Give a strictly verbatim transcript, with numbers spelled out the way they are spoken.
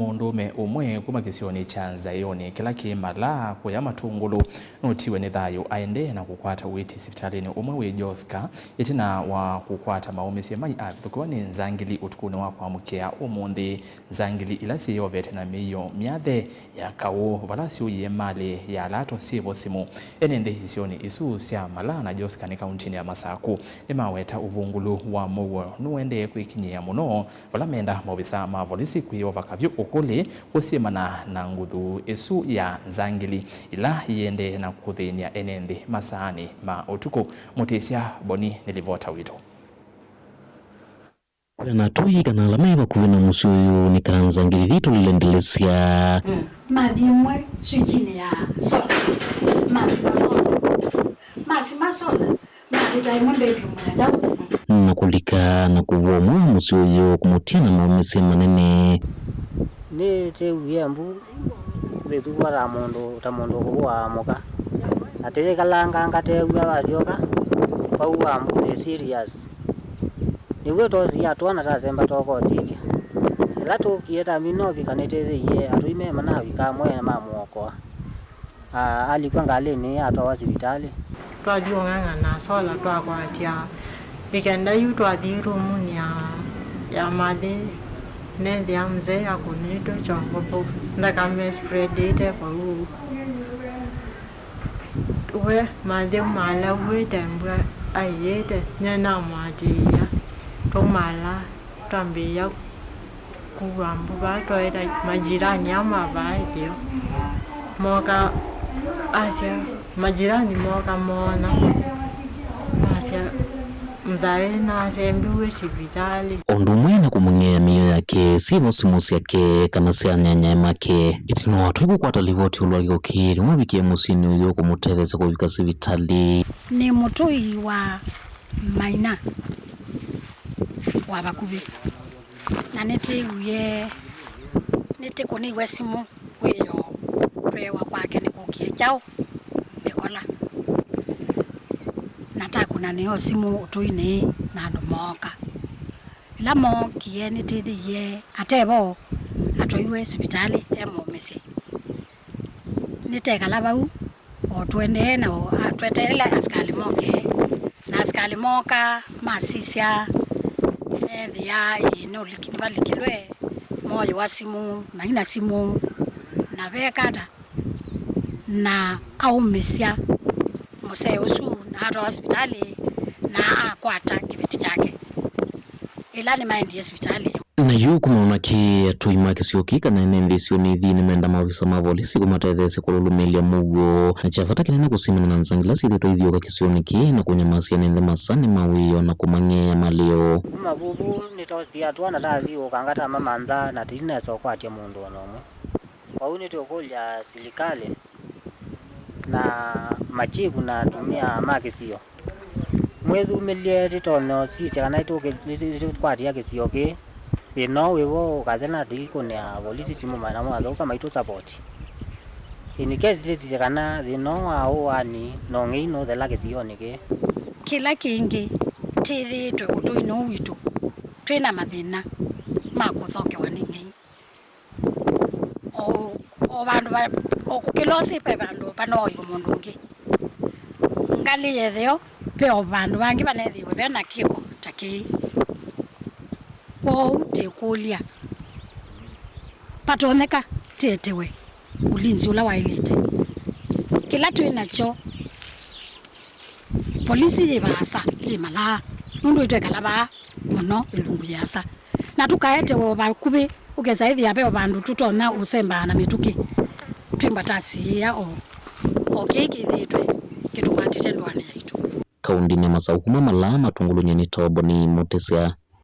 Mũndũũme ũmwe kuma kĩsionĩ kya Nzaioni kĩla kĩ Malaa kũya Matũngũlũ nũtiwe nĩ thayũ aendee na kũkwata ũiiti sivitalĩnĩ ũmwe wĩ Joska ĩtina wa kũkwata maũmĩsye mai avithũkĩwa nĩ nzangili ũtukũnĩ wa kwamũkĩa ũmũnthĩ. Nzangili ila syĩyovete na mĩio myathe ya kaũ vala syũie malĩ ya lato syĩvo simũ. Ene nthĩ isionĩ isu sya Malaa na Joska nĩ kauntinĩ ya Masaku nĩmaweta ũvũngũlu wa mũuo nũendee kwĩkinyĩĩa mũno vala menda maovisa ma volisi kwĩyova kavyũ ũkũlĩ kũsyĩmana na nguthu ĩsu ya nzangili ila iendee na kũthĩny'a ene nthĩ masaanĩ ma ũtukũ. Mũtĩsya Boni nĩ livota witũ. Kwĩana tũi kana ala me vakuvĩ na mũsyĩ ũyũ nĩ kana nzangili thitũ lilendelesya. Mathi ĩmwe switch-inĩ ya sola, masima sola, masima sola, mavĩta ĩmwe bedroom ya kyaũ. Na kũlika na kũvua ũmwe wa mũsyĩ ũyũ kũmũtia na maũmĩsye manene. Nĩtĩwie mbu ĩthũa ta mũndũ, ta mũndũ ũkũvũaa mũka. Atĩ yĩkalanganga tew'a wasyoka, vau wa mbu ĩ serious. Nĩw'o twosie atũa na tasemba tokosisya. Ĩla tũkie tamina ũvika nĩtĩthĩie atũi me manavika amwe mamũokoa. A- Alikw'a ngalĩnĩ atwawa sivitalĩ. Twathi ũng'ang'a na sola twakwatya ĩkenda yu twathi rumunĩ ya, ya mathi nethĩa mzee akũnĩtwe kyongo vau nthakame spreadĩte vau. We mathi maala uĩte mbua aiĩte nyie namũatĩĩa twaumala twambĩĩa kua mbu vaa twaĩla majirani ama vaa ĩtheo moka asya majirani moka moona masya mzaĩ nasembiwe sivitalĩ. O ũndũ ũmwe na kũmũng'ea mĩio yake syĩvo simũ syake kana sya anyanyae make. Ĩtina wa tũi kũkwata livoti ĩũlũ wa kĩko kĩĩ nĩwavikie mũsyĩnĩ ũyũ kũmũtetheesya kũvika sivitalĩ. Nĩ mũtũi wa Maina wa vakuvĩ, na nĩtĩwie, nĩtĩkũnĩiwe simũ wĩoo kwewa kwake nĩkũkie kyaũ nĩkola, na takũna nĩyo simũ ũtũinĩ na andũ mooka. Ĩla mookie nĩtĩthĩie ate vo atwaiwe sivitalĩ e mũũmĩsye. Nĩtekala vau o tũendee na o- a- tweteele asikalĩ moke, na asikalĩ mooka masisya meethĩa ĩĩ nĩũliki- nĩvalikilwe, mooyĩwa simũ, maina simũ, na vekata na aũmĩsya mũsee ũsu na atwawa sivitalĩ na akwata kĩveti kyake ĩla nĩmaendie sivitalĩ. Na yu kũmana na kĩĩ, atũi ma kĩsio kĩĩ kana ene nthĩ isionĩ ithi nĩmenda maovisa ma volisi kũmatetheesya kũlũlũmĩĩlya mũuo, na kya vata kĩnene kũsimana na nzangila syĩthĩtwe ithiũka kĩsionĩ kĩĩ na kũnyamasya ene nthĩ masanĩ ma wĩoo na kũmang'eea malĩo. Kuma vuvu nĩtoosie atũa na tathiũũkanga tamamantha na tũinesa ũkwatya mũndũ o na ũmwe. Kwoou nĩtũkũlya silikalĩ na machifu na atumĩa ma kĩsio, mwĩthumĩlye tĩtonye ũsisya kana nĩtũkĩ- nĩtũkwatĩa kĩsio kĩĩ. Thĩna ũũ wĩvo ũkathela na tũikũnĩa volisi simũ namo athũka maitũ support. In case tũsisye kana thĩna ũũ wa ũaani na ũng'ei nũthela kĩsionĩ kĩĩ. Kĩla kĩngĩ, twĩthĩĩtwe ũtũinĩ ũũ witũ twĩ na mathĩna ma kũthokewa nĩ ng'ei. O, o vandũ va, o kũkĩla ũsĩ ve vandũ vanoaĩwa mũndũ ũngĩ. Ngalĩ ya ĩtheo, ve o vandũ vangĩ vanethĩiwe ve na kĩko ta kĩĩ. Kwoou tĩkũlya, vatonyeka tĩetewe ũlinzi ũla waĩlĩte. Kĩla twĩ nakyo, polisi yĩ vaasa, yĩ Malaa, nũndũ ĩtwekala vaa mũno ĩlungu yĩasa, na tũkaetewa o vakuvĩ, ũkesa ĩthĩa ve o vandũ tũtonya ũsembaa na mĩtũkĩ twĩmbatasiĩa o, o kĩĩ kĩthĩĩtwe kĩtũkwatĩte ndũanĩ yaitũ. Kaũndĩnĩ ya Masaku kuma Malaa Matũngũlũ nyie nĩ Tobo nĩ Mũtĩsya.